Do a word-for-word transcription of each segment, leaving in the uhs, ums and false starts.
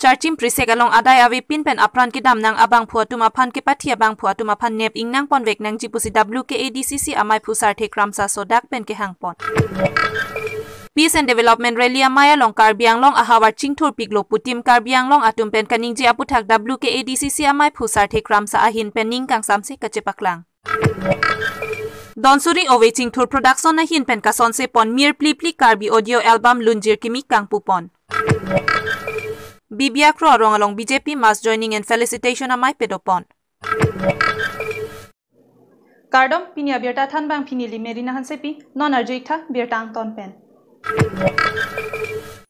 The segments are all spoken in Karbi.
Charchim Prisek along adai avepin pen apran kedam nang abangphu atum aphan kepathi abangphu atum aphan nep ingnang ponvek nangji pusi W K A D C C amaiphu Sarthe Kramsa sodak pen kehang pon. Peace and Development Rally amei along Karbi Anglong ahavar chingthur piklo pu Team Karbi Anglong atum pen kaningje aputhak W K A D C C amaiphu Sarthe Kramsa ahin pen ning kangsamse kachepaklang. Donsuri Ove Chingthur Production ahin pen kasonse pon Mir Pli Pli Karbi audio album lunjir kimi kangpu pon. Bibia Kro arong along B J P mass joining and felicitation amei pedo pon. Kardom, pini abirta thanbang pini li Merina Hansepi, non arju iktha birta angton pen.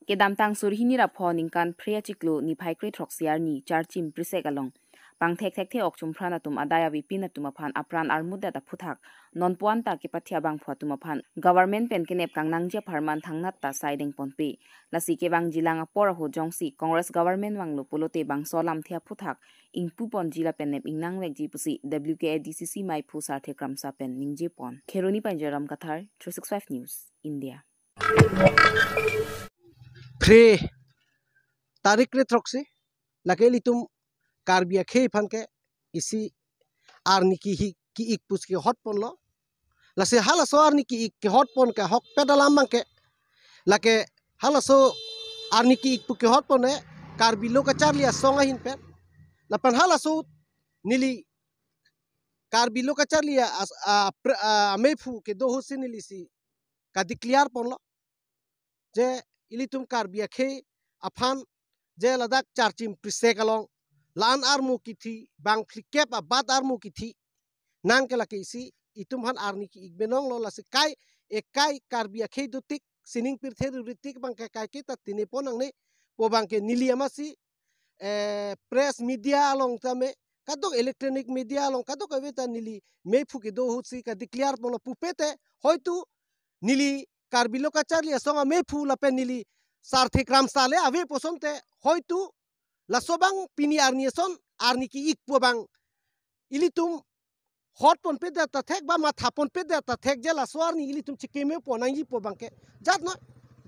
Kedamtang suri hini ra pho ningkan phre achiklo niphai kre throksi arni Charchim Prisek along pangthek thekthe ok chumpran atum adai avepin atum aphan apran armutdet aputhak non puan ta kepathi abangphu atum aphan government pen kenep kangnangji apharman thangnat ta saideng ponpe. Lasi kevangjilang apor ahut jongsi Congress government vanglo pulote bangso alamthe aputhak ingpu ponji lapen nep ingnang vekji pusi W K A D C C maiphu Sarthe Kramsa pen ningje pon. Kheroni Panjaram Kathar, three six five News, India. Phre tarik kre throksi, lake ilitum Karbi akhei aphan ke isi arni ki-ik, ki-ik pusi kehot ponlo. Lasi halaso arni ki-ik kehot pon ke ahokpet alam abang ke, lake halaso arni ki-ik pu kehot pon e Karbi Lo Kacharli Asong ahin pen. Lapen halaso neli Karbi Lo Kacharli a, as-, a, pre-, a, ameiphu kedo ahutsi neli si kadeclare ponlo je ilitum Karbi akhei aphan je ladak Charchim Prisek along la-an armu kithi, bang phlikep abat armu kithi nang ke lake isi itum aphan arni ki-ik binong lo. Lasi kai ekai Karbi akhei dotik, sining pirthe ruritik abang ke kaike ta tine pon nangne pu abang ke neli amatsi, eh, press media along tame, kadok electronic media along kadokave ta neli meiphu kedo ahutsi kadeclare ponlo pupe te, hoitu neli Karbi Lo Kacharli Asong ameiphu lapen neli Sarthe Kramsa le ave pu asonte, hoitu laso abang pini arni ason arni ki-ik pu abang ilitum hot ponpedet ta thek ba matha ponpedet ta thek je laso arni ilitum chikeme pon nangji pu abang ke jat no.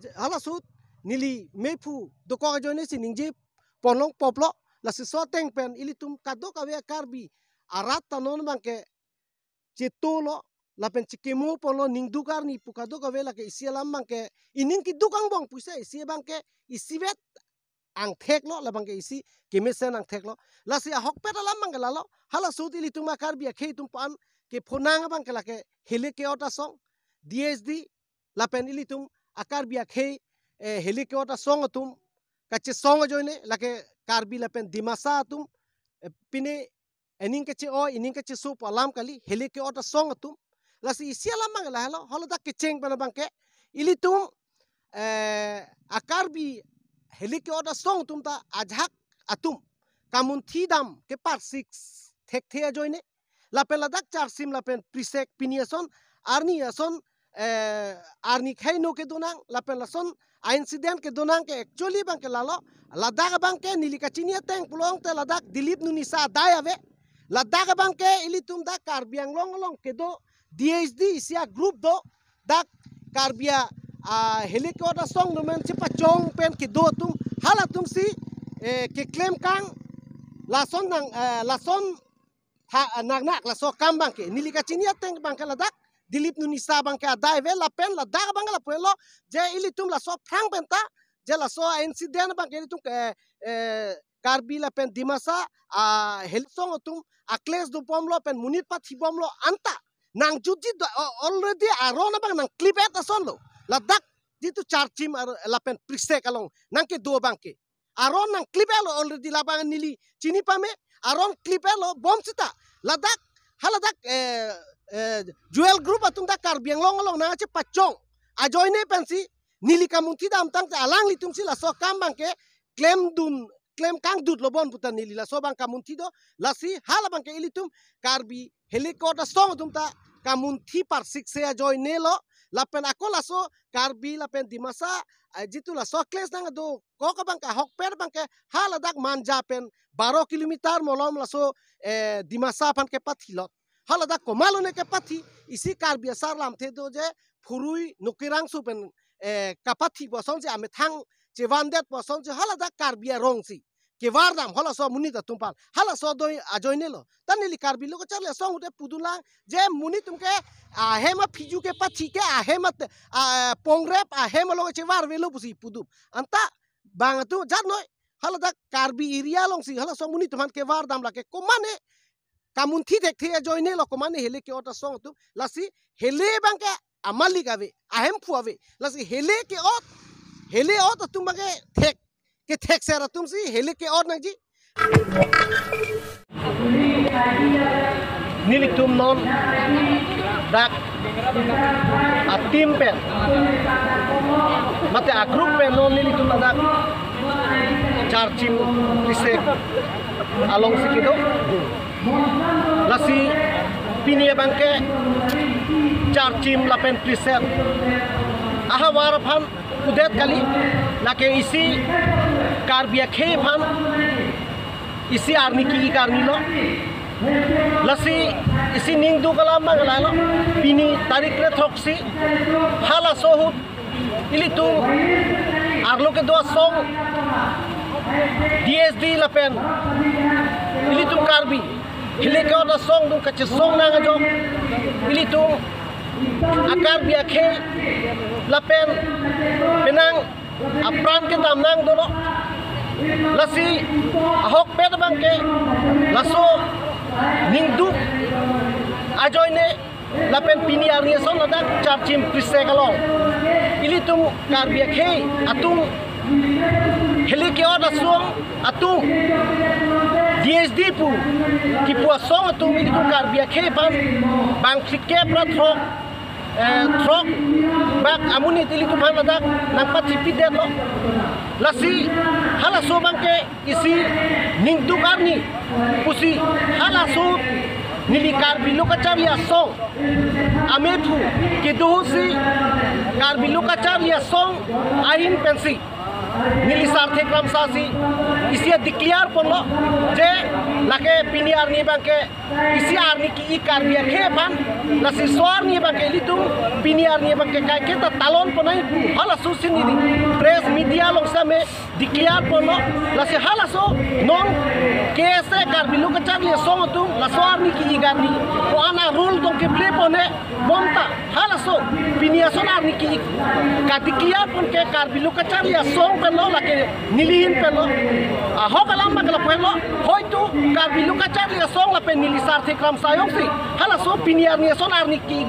Je, halaso ahut neli meiphu dokok ajoine si ningje ponlong poplo. Lasi laso ateng pen ilitum kadokave Karbi arat ta non abang ke chetolo lapen chikeme ponlo, ningduk arni pu kadokave lake isi alam abang ke ining keduk angbong pusi isi abang ke isivet angthek lo, labang ke isi kemesen angthek lo. Lasi ahokpet alam abang ke lalo, halaso ahut ilitum a-Karbi akhei atum aphan kephonang abang ke lake Heli Ke-ot Asong, D H D, lapen ilitum a-Karbi akhei, eh, Heli Ke-ot Asong atum kachesong ajoine, lake Karbi lapen Dimasa atum, eh, pine ening keche-oi, ening kecheso pu alam kali, Heli Ke-ot Asong atum. Lasi isi alam abang lahelo, haladak kecheng pen abang ke ilitum, eh, a-Karbi Heli Ke-ot Asong atum ta ajahak atum kamunthi dam keparsik thekthe ajoine. Lapen ladak Charchim lapen Prisek pini ason, arni ason, eh, arni khaino kedo nang, lapen lason a-incident kedo nang ke actually abang ke lalo, ladak abang ke neli kachini ateng pulote ladak Dilip Nunisa adai ave. Ladak abang ke ilitum dak Karbi Anglong along kedo D H D isi a-group do, dak Karbi a, a, Heli Ke-ot Asong atum pen chepachong pen kedo atum, halatum si, eh, keklem kang, lason nang, eh, lason ha, nangnak laso akam abang ke. Neli kachini ateng abang ke ladak Dilip Nunisa abang ke adai ave, lapen ladak abang ke lapu-an lo, je ilitum laso aphrang pen ta, je laso a-incident abang ke ilitum ke, eh, Karbi lapen Dimasa, a, Heli Asong atum a-clash dobomlo pen monit pathibomlo anta nangjutji do, o-, already aron abang nangklip-et ason lo. Ladak jitu Charchim ar-, lapen Prisek along nangkedo abang ke aron nangklip-etlo already, labang neli chini pame, aron klip-etlo bom sita. Ladak, haladak, eh, eh, Jewel Group atum dak Karbi Anglong along nangchepachong ajoine pensi neli kamunthi damtang te alanglitum si laso akam abang ke klemdun, klem kangdut lo bon puta neli laso abang kamunthi do. Lasi halabang ke ilitum Karbi Heli Ke-ot Asong atum ta kamunthi parsikse ajoine lo, lapen ako laso Karbi lapen Dimasa, eh, jitu laso clash nangdokok abang ke ahokpet abang ke haladak Manja pen baro kilometer malom laso, eh, Dimasa aphan kepathilot. Haladak komatlo ne kepathi, isi Karbi asar lamthe do je Phurui Nokerangso pen, eh, kapathi pu asonsi amethang chevandet pu asonsi haladak Karbi arong si kevardam halaso amonit atum aphan. Halaso adoi ajoinelo. Ta neli Karbi Lo Kacharli Asong ahut pudunlang je monit atum ke ahem aphiju kepathi ke ahem at-, a, pongrep ahem along chevarvelo pusi pudun. Anta bang atum jat noi, haladak Karbi area alongsi halaso amonit atum aphan kevardam lake komane kamunthi thekthe ajoinelo, komane hele ke-ot asong atum, lasi hele abangke amalik ave, ahemphu ave, lasi hele ke-ot, hele ot atum abangke thek, kethekser atumsi hele ke-ot nangji. Nelitum non dak a-team pen mate a-group pen non nelitum ladak Charchim Prisek alongsi kedo. Lasi pini abangke Charchim lapen Prisek ahavar aphan udet kali, lake isi Karbi akhei aphan isi arni ki-ik arnilo. Lasi isi ning duk alam abang lahelo. Pini tarik kre-throksi halaso ahut ilitum arlo kedo asong D S D lapen ilitum Karbi hele ke-ot asong atum kachesong nang ajok ilitum a-Karbi akhei lapen penang apran kedam nang dolo. Lasi ahokpet abangke laso ning duk ajoine lapen pini arni ason ladak Charchim Prisek along ilitum Karbi akhei atum hele ke-ot asong atum D S D pu kipu asong atum ilitum Karbi akhei aphan bang phlikep ra throk, eh, throk bak amonit ilitum aphan ladak nangpathipidetlo. Lasi halaso abangke isi ning duk arni pusi halaso neli Karbi Lo Kacharli Asong amephu kedo ahutsi Karbi Lo Kacharli Asong ahin pensi neli Sarthe Kramsa si isi a-declare ponlo je lake pini arni abangke isi arni ki-ik Karbi akhei aphan, lasi laso arni abangke ilitum pini arni abangke kaiketa talon ponnang pu halaso si neli press media along same declare ponlo. Lasi halaso non K S A Karbi Lo Kacharli Asong atum laso arni ki-ik arni ko-an a-rule tong keple pone, bonta halaso pini ason arni ki-ik ka-declare pon ke Karbi Lo Kacharli Asong penlo, lake neli ahin penlo. Ahok alam abang lapu henlo, hoitu Karbi Lo Kacharli Asong lapen neli Sarthe Kramsa jongsi halaso pini arni ason arni ki,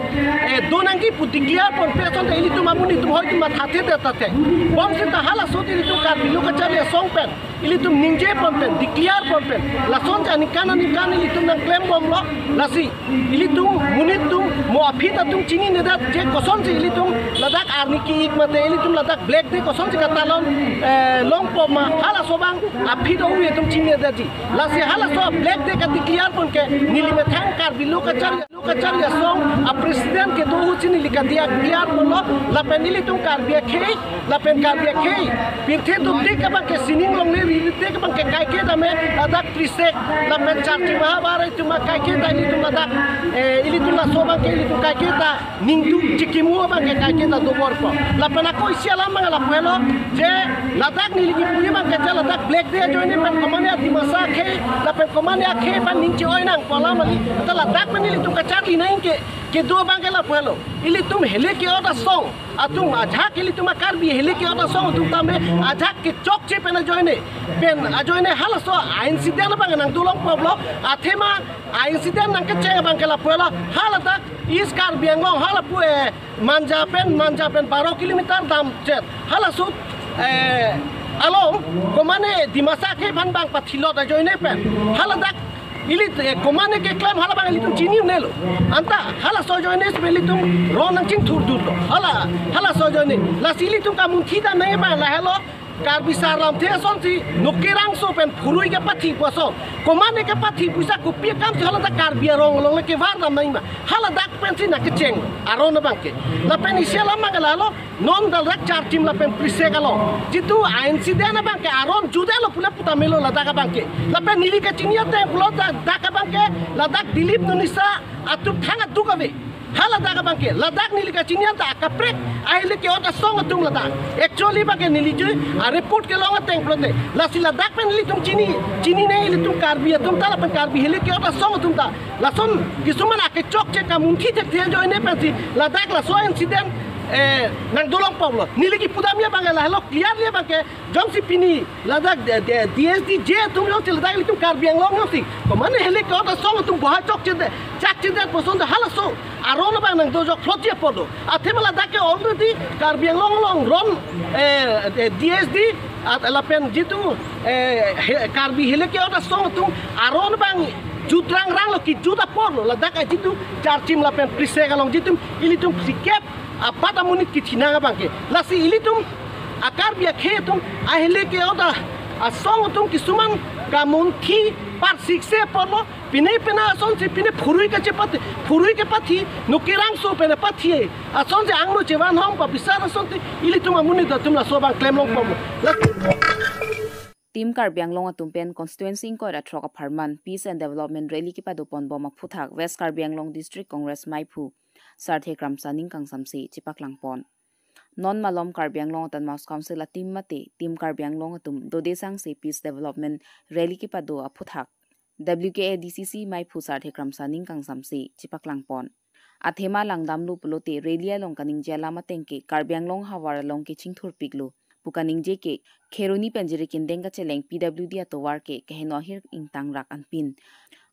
eh, do nangji pu declare ponpe asonte ilitum amonit atum hoitu mathathedet tahai. Bonsita halaso ilitum Karbi Lo Kacharli Asong pen ilitum ningje pon pen, declare pon pen, lason aningkan aningkan ilitum nangklembomlo. Lasi ilitum monit atum mo aphi ta atum chininedet je kosonsi ilitum ladak arni ki-ik mate ilitum ladak Black Day kosonsi katalon, eh, longpo ma, halaso abang aphi do-hui atum chininedetji. Lasi halaso Black Day ka-declare pon ke neli methang Karbi Lo Kacharli, Lo Kacharli Asong a-president kedo ahutsi neli ka-declare ponlo, lapen ilitum Karbi akhei lapen Karbi akhei pirthe atum tik abangke sining longle ri tik abangke kaiketa me ladak Prisek lapen Charchim ahavar atum kaiketa ilitum ladak, eh, ilitum laso abangke ilitum kaiketa ning duk chikimu abangke kaiketa dobor po. Lapen ako isi alam abang lapu henlo je ladak neli kipu abangke je ladak Black Day ajoine pen komane a-Dimasa akhei lapen komane akhei aphan ning chi-oi nangpo alam kali. Ta ladak pen ilitum kacharli nangji ke, kedo abangke lapu henlo. Ilitum hele ke-ot asong atum ajahak ilitum a-Karbi hele ke-ot asong atum tame ajahak kechokche pen ajoine, pen ajoine halaso a-incident abang nangdolongpo pulo, athema a-incident nangkecheng abangke lapu henlo, haladak East Karbi Anglong halapu, eh, Manja pen, Manja pen baro kilometer damchet halaso, eh, along komane Dimasa akhei aphan bang pathilot ajoine pen haladak ili, eh, komane keklem hala abang ilitum chininelo. Anta halaso ajoine si ilitum ron nangchingthurdunlo. Hala, halaso ajoine. Lasi ilitum kamunthi dam nangji abang lahelo. Karbi Sarlamthe asonsi Nokerangso pen phurui kepathi pu ason, komane kepathi pusi kopi akamsi haladak Karbi arong along le kevardam nangji ma. Haladak pensi nangkecheng aron abangke. Lapen isi alam abang lahelo. Non ladak Charchim lapen Prisek along jitu a-incident abangke aron judetlo pule puta melo ladak abangke. Lapen neli kachini ateng pulo ladak abangke ladak Dilip Nunisa atum thang aduk ave. Ha ladak abangke, ladak neli kachini anta akaprek ahele ke-ot asong atum ladak. Actually abangke neli jui a report kelong ateng pulote, lasi ladak pen ilitum chini, chini nang ilitum Karbi atum ta lapen Karbi hele ke-ot asong atum ta. Lason kisuman akechokche kamunthi thekthe ajoine pensi ladak laso incident, eh, nangdolong poklo. Neli kipudam ya abangke lahelo clearly abangke jongsi pini ladak de, de, D S D J atum jongsi ladak ilitum Karbi Anglong jongsi komane hele ke-ot asong atum boha chokchedet, chakchedet puson ta halaso aron abang nangdojok phlotji apotlo. Athema ladak ke already Karbi Anglong along ron, eh, eh, D S D at lapen jitu, eh, he, Karbi hele ke-ot asong atum aron abang jutrangranglo, kijut apotlo. Ladak ajitu Charchim lapen Prisek along jitu ilitum sikep apat amonit kithi nang abangke. Lasi ilitum a-Karbi akhei atum ahele ke-ot asong atum kisuman kamunthi parsikse apotlo. Pine pine asonsi pine phurui kachepathi, phurui kepathi, nokirangso pine pathi asonsi angno chevan hong papisar asonsi ilitum amonit atum laso abang klemlong poklo. Lasi Team Karbi Anglong atum pen constituency ingkoi ra throk apharman Peace and Development Rally kepado ponbom aphuthak West Karbi Anglong District Congress maiphu Sarthe Kramsa aning kangsamse chepaklangpon. Non malom Karbi Anglong Autonomous Council a-team mate Team Karbi Anglong atum dodesangse Peace Development Rally kepado aphuthak W K A D C C maiphu Sarthe Kramsa aning kangsamse chepaklangpon. Athema langdamlo pulote rally along kaningje alam ateng ke Karbi Anglong havar along kechingthurpiklo pu kaningje ke Kheroni pen Jirikindeng kacheleng P W D atovar ke keheno ahir ingtangrak anpin.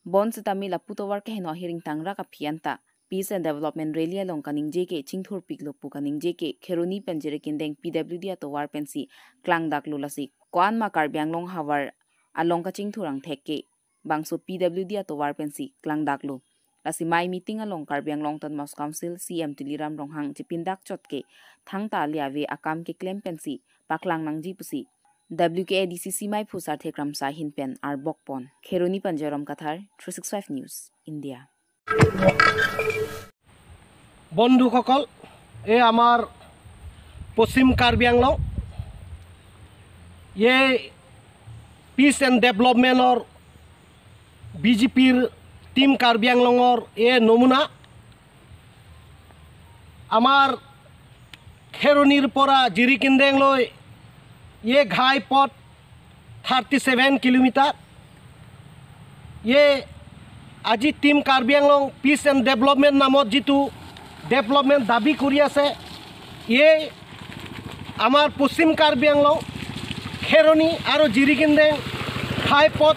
Bonsitame lapu tovar keheno ahir ingtangrak aphi anta Peace and Development Rally along kaningje ke chingthurpiklo pu kaningje ke Kheroni pen Jirikindeng P W D atovar pensi klangdaklo, lasi ko-an ma Karbi Anglong havar along kachingthur angthek ke bangso P W D atovar pensi klangdaklo. Lasi mei meeting along Karbi Anglong Autonomous Council C E M Tuliram Ronghang chepindak chot ke thangta ale ave akam keklem pensi paklang nangji pusi W K A D C C maiphu Sarthe Kramsa ahin pen arbokpon. Kheroni pen Jorom Kathar, three six five News, India. বন্ধুসকল, এই আমাৰ পশ্চিম কাৰ্বি আংলং, এই pitch and ডেভেলপমেণ্টৰ বিজেপিৰ টিম কাৰ্বি আংলঙৰ এই নমুনা। আমাৰ খেৰণিৰ পৰা জিৰিকিন্দেংলৈ এই ঘাই পথ থাৰ্টি ছেভেন কিলোমিটাৰ। এই আজি team Karbi Anglong peace and development নামত যিটো ডেভেলপমেণ্ট দাবী কৰি আছে, এই আমাৰ পশ্চিম কাৰ্বি আংলং খেৰণি আৰু জিৰিকিন্দেং ঘাই পথ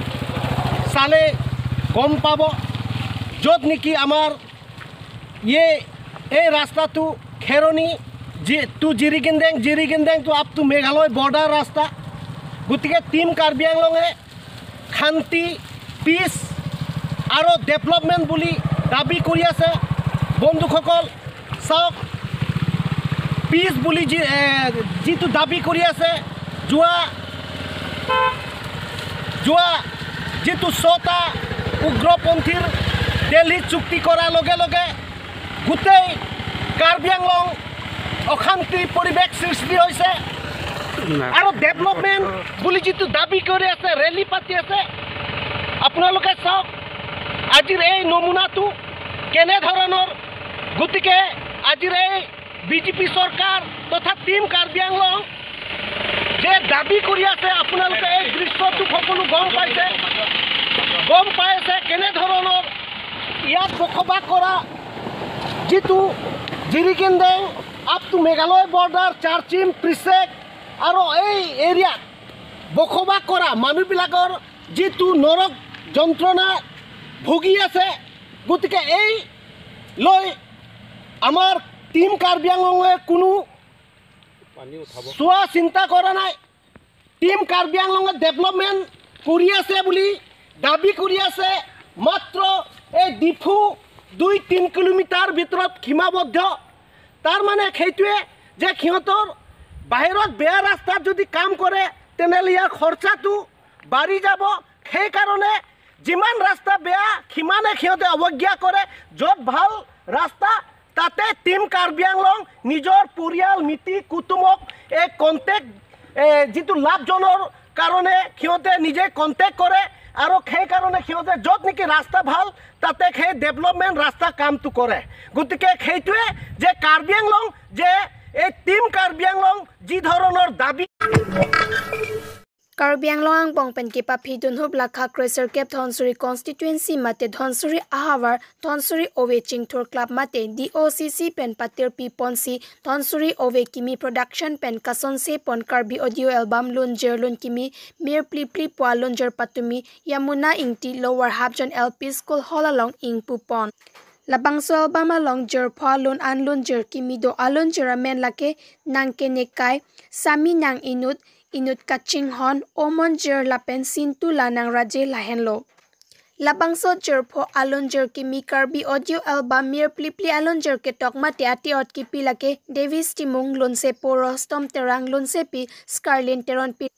চালে গম পাব, য'ত নেকি আমাৰ এই, এই ৰাস্তাটো খেৰণি জি-, টু জিৰিকিন্দেং, জিৰিকিন্দেং টু আপ টু মেঘালয় বৰ্ডাৰ ৰাস্তা। গতিকে টিম কাৰ্বি আংলঙে শান্তি, পিচ আৰু ডেভেলপমেণ্ট বুলি দাবী কৰি আছে। বন্ধুসকল, চাওক, পিচ বুলি যি, এ, যিটো দাবী কৰি আছে, যোৱা, যোৱা যিটো ছটা উগ্ৰপন্থীৰ দেলহিত চুক্তি কৰাৰ লগে লগে গোটেই কাৰ্বি আংলং অশান্তি পৰিৱেশ সৃষ্টি হৈছে। আৰু ডেভেলপমেণ্ট বুলি যিটো দাবী কৰি আছে, ৰেলী পাতি আছে, আপোনালোকে চাওক আজিৰ এই নমুনাটো কেনেধৰণৰ। গতিকে আজিৰ এই বিজেপি চৰকাৰ তথা টিম কাৰ্বি আংলং যে দাবী কৰি আছে, আপোনালোকে এই দৃশ্যটো সকলো গম পাইছে, গম পাই আছে কেনেধৰণৰ ইয়াত বসবাস কৰা যিটো জিৰিকিন্দেং আপ টু মেঘালয় বৰ্ডাৰ, চাৰ্চিম, প্ৰিচেক আৰু এই এৰিয়াত বসবাস কৰা মানুহবিলাকৰ যিটো নৰক যন্ত্ৰণা ভুগি আছে। গতিকে এই লৈ আমাৰ টিম কাৰ্বি আংলঙে কোনো চোৱা চিন্তা কৰা নাই। টিম কাৰ্বি আংলঙে ডেভেলপমেণ্ট কৰি আছে বুলি দাবী কৰি আছে। মাত্ৰ এই ডিফু দুই তিনি কিলোমিটাৰ ভিতৰত সীমাবদ্ধ। তাৰ মানে সেইটোৱে যে সিহঁতৰ বাহিৰত বেয়া ৰাস্তাত যদি কাম কৰে, তেনেহ'লে ইয়াৰ খৰচাটো বাঢ়ি যাব। সেইকাৰণে যিমান ৰাস্তা বেয়া, সিমানে সিহঁতে অৱজ্ঞা কৰে। য'ত ভাল ৰাস্তা, তাতে টিম কাৰ্বি আংলং নিজৰ পৰিয়াল, মিতি, কুটুমক এই কণ্টেক্ট, এ, যিটো লাভজনৰ কাৰণে সিহঁতে নিজে কণ্টেক্ট কৰে। আৰু সেই কাৰণে সিহঁতে য'ত নেকি ৰাস্তা ভাল, তাতে সেই ডেভেলপমেণ্ট ৰাস্তা কামটো কৰে। গতিকে সেইটোৱে যে কাৰ্বি আংলং, যে এই টিম কাৰ্বি আংলং যি ধৰণৰ দাবী Karbi Anglong angbong pen kepaphidun hup lakha kre sirkep Dhansiri constituency mate Dhansiri ahavar Dhansiri Ove Chingthur Club mate D O C C pen patirpi ponsi Dhansiri Ove Kimi Production pen kasonse pon Karbi Audio Album lunjir lun kimi mir plipli pu alunjir patumi Yamuna Ingti Lower Hapjan L P School Hall along ingpu pon. Labangso album along jirpho alun an lunjir kimi do, alunjir amen lake Nangke Nekai, Sami Nang Inut, Inut Kachinghon, Omon Jir lapen Sintu Lanang Raje lahenlo. Labangso jirpho alunjir kimi Karbi Audio Album mir plipli alunjir ketok mate ati-ot kipi lake Davis Timung, Lunsepo Rostom Terang, Lunsepi Scarlin Teronpi,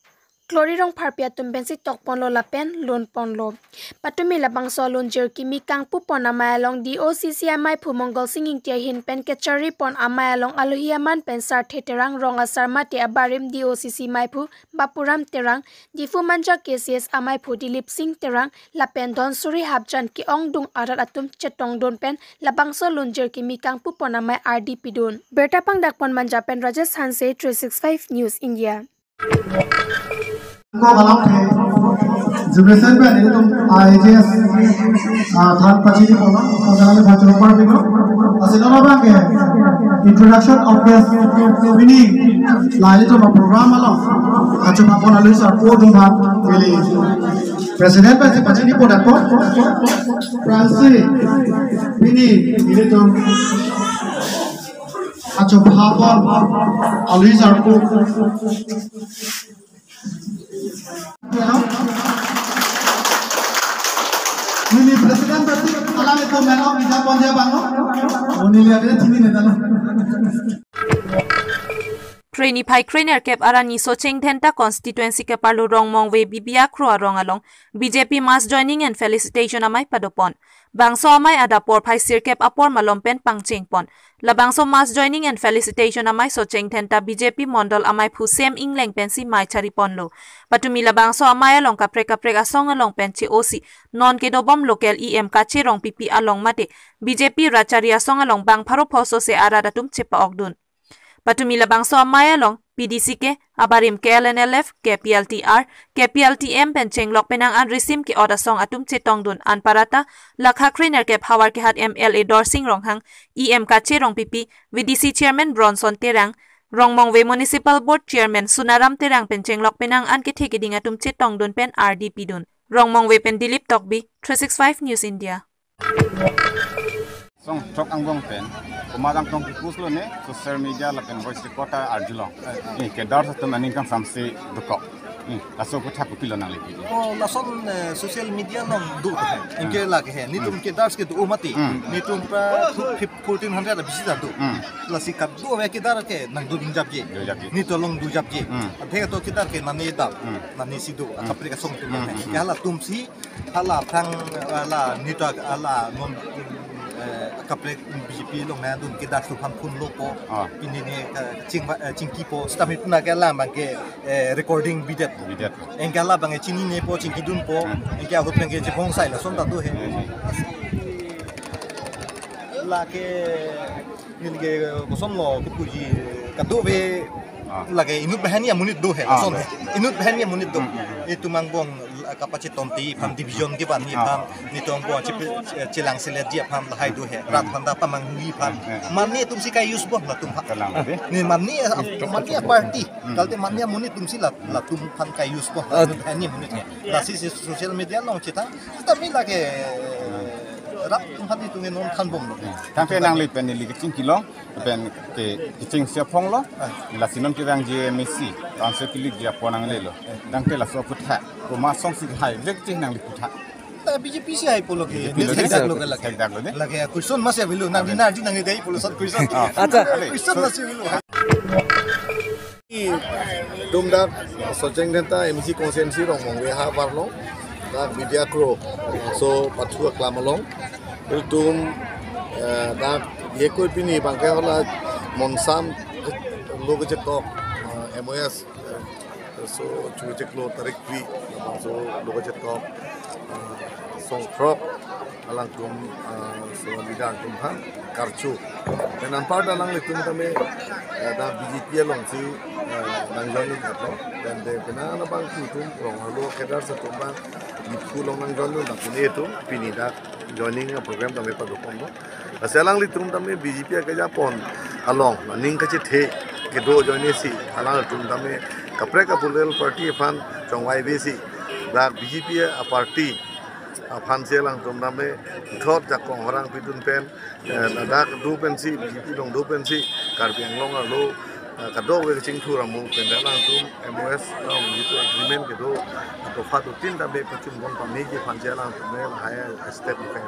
Glory Rongpharpi atum pensi tokponlo lapen lunponlo. Patumi labangso alunjir kimi kangpu pon amei along D O C C amaiphu Mongol Sing Ingti ahin pen kechari pon amei along alohi aman pen Sarthe Terang, rong asar mate abarim D O C C maiphu Bapuram Terang, Diphu Manja K C S amaiphu Dilip Sing Terang lapen Dhansiri Hapjan ke-ongdung arat atum chetongdun pen labangso alunjir kimi kangpu pon amei ardi pidun. Birta pangdak pon Manja pen Rajesh Hanse, three six five News India. Ko balang the, jubesen pen ilitum A J S, ah, than pachini pon, pasaran le bachor par bino. Asi nona bang ke introduction of guest, ini la ilitum program along achu papon alu sar ko dum bang, ili president pen si pachini pon ako, Francis, ini ilitum achu papon alu sar ko. Nini president berarti alam itu melok bisa ponja bangun. Nini lihat dia sini nih, tano. Kre niphai kre nerkep arni Socheng Dhenta constituency keparlo Rongmongve B B Akro arong along B J P mass joining and felicitation amei padopon. Bangso amei adap porphai sirkep apor malom pen pangchengpon. Labangso mass joining and felicitation amei Socheng Dhenta B J P Mondol amaiphu Sem Ingleng pensi mei chariponlo. Patumi labangso amei along kaprek kaprek asong along pen che-osi non kedobom local E M Kache Rongpipi along mate B J P rachari asong along bang pharo phoso se arat atum chepa-okdun. Patumi labangso amei along P D C K, abarim K L N L F, K P L T R, K P L T M pen chenglok penang an risim ke-ot asong atum chetongdun, anparta lakha kre nerkep havar kehat M L A Dorsing Ronghang, E M Kache Rongpipi, V D C Chairman Bronson Terang, Rongmongve Municipal Board Chairman Sunaram Terang pen chenglok penang an kethe keding atum chetongdun pen ardi pidun. Rongmongve pen Dilip Tokbi, three six five News India. Song thok angbong pen, komat angtong kikus lo ne, social media lapen voice recorder arjulong. Eh, kedars atum aningkang samsi dokok. Eh, laso aputhak kopilo nangli pidi? Oh, lason, eh, social media along do he. Anke lake he. Netum kedars kedo mati. Hmm. Netum pra fourteen hundred abisi ta do. Hmm. Lasi kado ave kedar ke nangdodun japji. Dojapji. Netum along dojapji. Hmm. Athe to kedar ke nani dam. Hmm. Nani si do. Hmm. Kaprek asong tu. Hmm, hmm, hmm. Ke halatum si hala aphrang, hala netum hala non, eh, kaprek B J P along nangdun kedar atum aphan phone lo po. Ah. Pini ne, eh, ching, eh, chingki po. Sitame puna ke hala abang ke, eh, recording bidet. Bidet. Anke hala abang ke chinine po, chingkidun po. Hmm. Anke ahut abang ke chephongsai lason ta do he. Hmm. Lake neli ke kosonlo kukuji kado ave. Ah. Lake inut banghini amonit do he, ah, lason do. Inut banghini amonit do. Hmm, hmm, hmm. Itum angbong, ah, kapachetonti aphan, hmm, division kevanji, ah, aphan, netum angbong chepi-, eh, chelang seletji aphan lahai do he. Hmm. Rat aphan ta pamanghuji aphan. Hmm, hmm. Mane atum si kai-use bom latum aphan. Kalang, eh? Ne mane, hmm, mane party. Hmm. Kalte mane amonit atum si la, latum aphan kai-use bom. Ah. Latum banghini amonit he. Lasi si social media along chethan. Sitame lake, eh, rat atum aphan netum non thanbomlo. Tangte nangli pen neli kechingki long, pen ke, kechingsi aphong lo, ah, lasi non kevangji M A C, answer kilikji apor nanglelo. Tangte laso aputhak, komat asong si hai vekji nangli puthak? Ta B J P si hai pulo ke, B J P ne lo thekdak de, lo ke lake. Thekdak lo de. Lake question masi avelo, nang, okay, dina arju nang dei pulo sat question. Ah. Acha. Question masi avelo. Dumdak Socheng Dhenta M C constituency Rongmongve ahavar along, dak B B Akro, so pathu aklam along, ilitum, eh, dak yekoi pini abang ke hala monsam lo kechetok, eh, M O S, eh, so chuchek lo tarik pi, so lo kechetok. Songthrok alangtum, ah, so leader atum aphan karcho. Pen anparta alanglitum tame, eh, dak B J P alongsi, eh, nang joining atum. Pen de penang abang atum rong arlo kedar atum abang Diphu along nang joining dak pini atum pini dak joining program tame padopon do. Lasi alanglitum tame B J P akejapon along aning kachethe kedo ajoine si alanglitum tame kaprek a-political party aphan chongvai vesi dak B J P a-party aphansi alangtum tame thot jakong horang pidun pen, eh, ladak do pensi, B J P along do pensi, Karbi Anglong arlo, eh, kadokave kachingthur amu pen alangtum M O S along jitu agreement kedo, atopha dutin tame pachunpon pameji aphansi alangtum tame lahai step pen.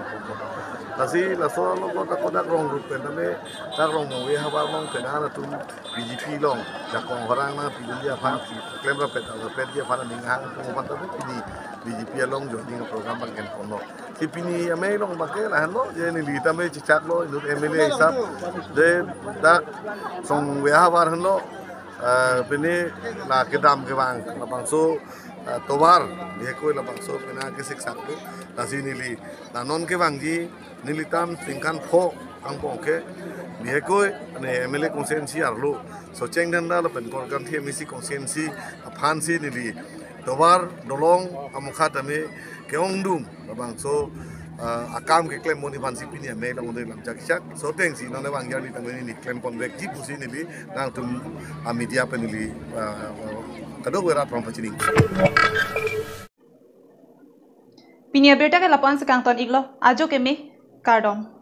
Lasi laso alogot kodak rong group pen tame, dak Rongmongve ahavar along pen alangtum B J P along jakong horang nangpidunji aphan, klemrapet rapetji aphan aning hang atum aphan tame pini B J P along joining program abang kenponlo. Si pini amei along abangke lahenlo, je neli tame chechaklo inut M L A hisap. Je dak Rongmongve ahavar henlo, eh, pini la kedam kevang labangso, eh, tovar, bihekoi labangso pini kesiksak tu. Lasi neli la non kevangji nelitum ningkan pho angbong ke, bihekoi ne M L A constituency arlo, Socheng Dhanda lapen Korkanthi M A C constituency aphansi neli tovar dolong amukha tame ke-ongdung labangso, ah, akam keklem moni aphansi pini amei along neli lam chak chak. So atengsi non vangji arni tame neli klemponvekji pusi neli nangtum a-media pen neli, ah, kadokave rat aphan pachini. Pini abirta ke lapu-an si kangton iklo, ajo keme, kardom.